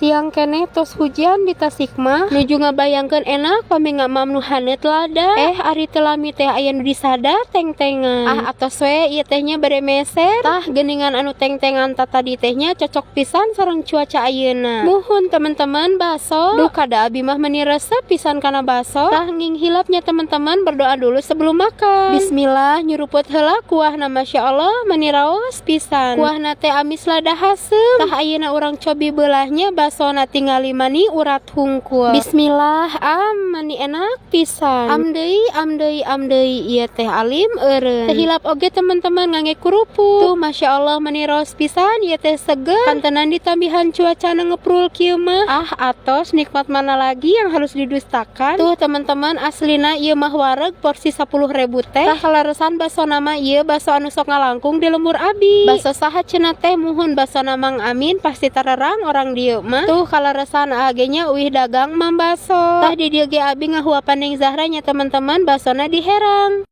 Siang keneh tos hujan di Tasik mah. Nuju ngabayangkeun enak pami ngamam nu haneut lada. Eh, ari teu lami teh aya nu disada tengtengan. Ah, atos we ieu teh nya bade meser. Tah, geuningan anu tengtengan tatadi teh nya cocok pisan sareng cuaca ayeuna. Muhun, teman-teman, baso. Duh, kada abi mah meni resep pisan kana baso. Tah, nging hilap nya, teman-teman, berdoa dulu sebelum makan. Bismillah, nyuruput heula kuahna. Masya Allah, meni raos pisan. Kuahna teh amis lada haseum. Tah, ayeuna urang cobi beulahnya basona, tingali mani urat hungkul. Bismillah, am, mani enak pisan. Am deui, am deui, am deui, ieu teh alim eureun. Teu hilap oge, teman-teman, ngangge kerupuk. Tuh, Masya Allah, mani raos pisan ieu teh, seger. Kantenan ditambihan cuacana ngeprul kieu mah. Ah, atos, nikmat mana lagi yang harus didustakan? Tuh, teman-teman, aslina ieu mah wareg porsi 10.000 teh. Tah, kaleresan basona mah ieu baso anu sok ngalangkung di lembur abi. Baso saha cenah teh? Muhun, basona Mang Amin, pasti tarerang orang dieu mah. Tuh, kaleresan age nya uih dagang mam baso. Tah, di dieu ge abi ngahuapan Neng Zahra nya, teman-teman, basona diherang.